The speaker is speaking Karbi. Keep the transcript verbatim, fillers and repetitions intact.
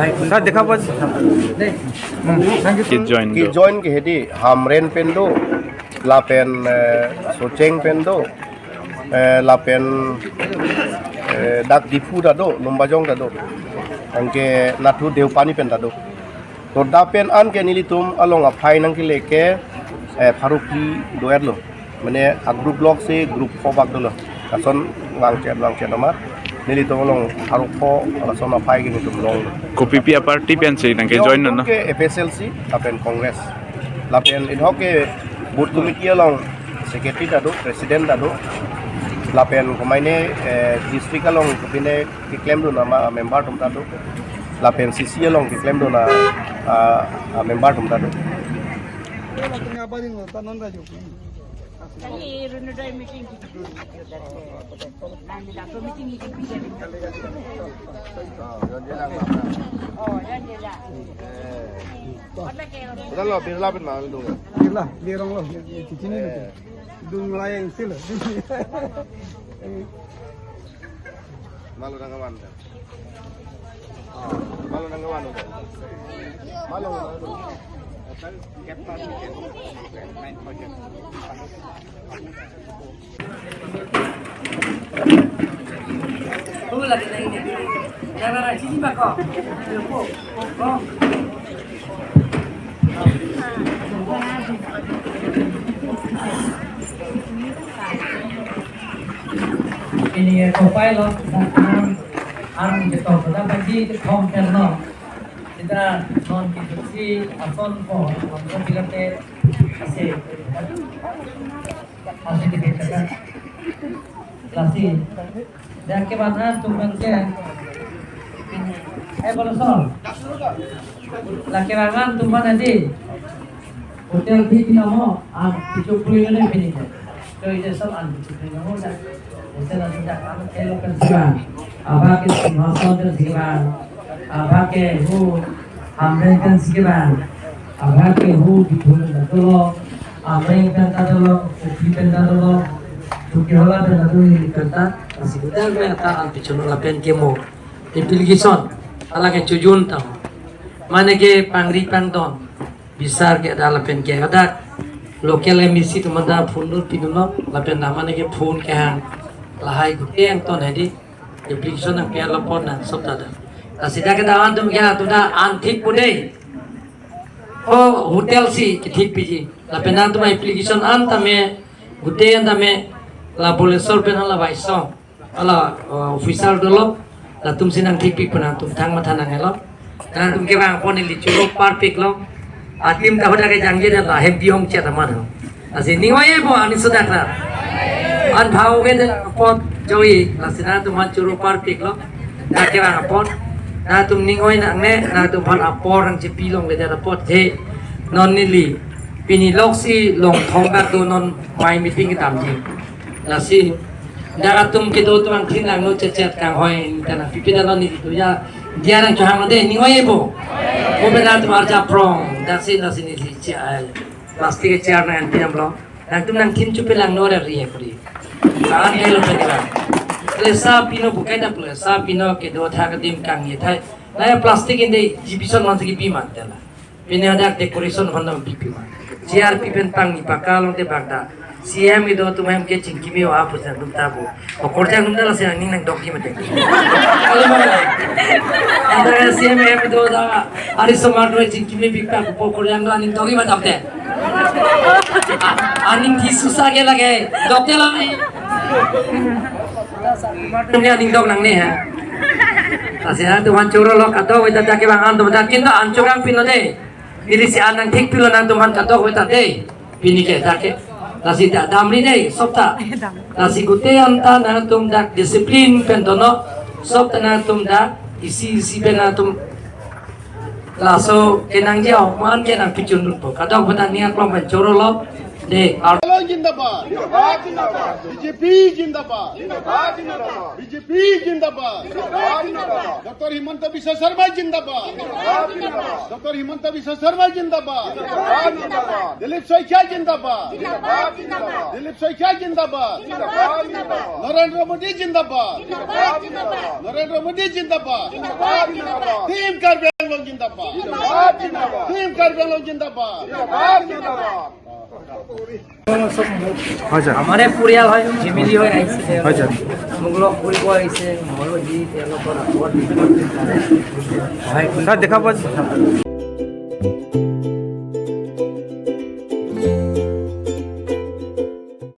Sir, dekha pon. Hmm, thank you. Ke join do. Ke join ke hedi Hamren pen do, lapen, eh, Socheng pen do, eh, lapen, eh, dak Diphu ta do, Lumbajong ta do. Anke Nathu Deopani pen ta do. To dak pen anke nelitum along aphai nangkele ke, eh, pharo phli do-et lo. Mane a group loksi group pho bak dolo. Lason vangchet vangchet amat nelitum along pharo pho lason aphai ke nelitum long. Kopi pi a party pensi nangke join non, no? Ke F S L C lapen Congress. Lapen idhok ke booth committee along secretary ta do, president ta do. Lapen komaine, eh, district along kopine keklem dun ama member atum ta do. Lapen C C along keklem dun a, a, a member atum ta do. Kali Arunodoi meeting. Oh, dan dia lah. Udah lo, Birla pen mal dong. Birla, Birong lo, di sini lo. Dung layang sih lo. Malu nang kawan. Malu nang kawan. Malu. Pini kopai lo, ang, ang ketok, kita bagi ketok terno. Kita non kita si ason ko, ason pilate, asi, asi kita kan. Lasi, dan ke mana tumben ke? Eh, Bolosor. Lake rangan tumben aja. Hotel di pinamo, ah, pichuk puli na pini. So, ite sob an pichuk puli namo sa. Ese na sejak an kelo kan siba. Abang ke Singhason kan siba. Abang ke hu Hamren kan siba. Abang ke hu Diphu kan dolo. Hamren kan ta dolo. Kopi kan ta dolo. Tuki hola kan ta dolo kan ta. Asi hotel me ta an pichuk lapen ke mo. Application. Ala ke chojun ta. Mane ke pangri pangdon. Bisar ke ada lapen ke ada local M A C atum ta phone dun pidun lo lapen namane ke phone kehang lahai gute angton hedi application nangpi-arlo pon nang sob ta da. Lasi dak ke dawan atum ke atum ta an thik pu dei. O hotel si kethik piji lapen nangtum application an tame gute an tame la Bolesor pen la Baisong. Ala, uh, officer dolo, latum si nangthikpi pu nangtum thang matha nanghelo. Nangtum kevang pon ili choro parpik lo. Atim ta hoda ke jangje da la hem biong chet aman ho. Lasi ning oi-e bo ani sudah ra. An phao ke de pot joi, lasi nangtum an choro parpik lo. Dak kevang pon. Nangtum ning oi nangne, nangtum phan apor nangchepi longle da pot the. Non neli. Pini loksi long thom bak do non mai meeting kedamji. Lasi dak atum kedo atum angkhin langno chet chet kanghoi ta nangpipe da lo neli do ya. Dia nangchohang lo de, ning oi-e bo. Bo pen atum arja prong, daksi daksi neli si ai. Plastic ke chair nangpi damlo. Nangtum nangthin chupe langno ra ri he kori. Saan ke lo pen ra. Plesa pino bukai da plesa pino kedo thak dim kangye thai. Na ya plastic inde jibison man segi pi man tela. Pini hadak decoration aphan dam pipi ma. Chair pi pen pangni paka along te bak da. C M kedo atum hem ke chingkimi o apu jan dum ta bo. O korjang dum da lasi nangning nangdokji mate. Kalau mana? Ada C M hem kedo da. Ari somar do chingkimi bik ta bo korjang do aning dokji ma dam te. A-, aning thi susa ke lage. Dok te lagi. Tumni aning dok nangne ha. Lasi nangtum an choro lo kadok weta dak kevang an tum dak kinto an chorang pin lo de. Ili si an nangthikpi lo nangtum an kadok weta de. Pini ke dak ke. Lasi dak damri de sob ta. Lasi gute an ta nangtum dak discipline pen dono. Sob ta nangtum dak isi isi pen nangtum laso kenangji ahokpet ke nangpichun dun po. Kadok weta ning aklong pen choro lo. Alam জিন্দাবাদ। বিজেপি জিন্দাবাদ। বিজেপি জিন্দাবাদ। ডক্টর হিমন্ত বিশ্ব শর্মা জিন্দাবাদ। ডক্টর হিমন্ত বিশ্ব শর্মা জিন্দাবাদ। দিলীপ শইকীয়া জিন্দাবাদ। দিলীপ শইকীয়া জিন্দাবাদ। নরেন্দ্র মোদী জিন্দাবাদ। নরেন্দ্র মোদী জিন্দাবাদ। টিম কাৰ্বি আংলং জিন্দাবাদ। টিম কাৰ্বি আংলং জিন্দাবাদ। হয় ছাৰ। আমাৰে পৰিয়াল হয়, ফেমিলি হৈ আহিছে। হয় ছাৰ। মোক লগ কৰিব আহিছে, ময়ো যি তেওঁলোকৰ আগত সহায় কৰিম। ছাৰ, দেখা পোৱা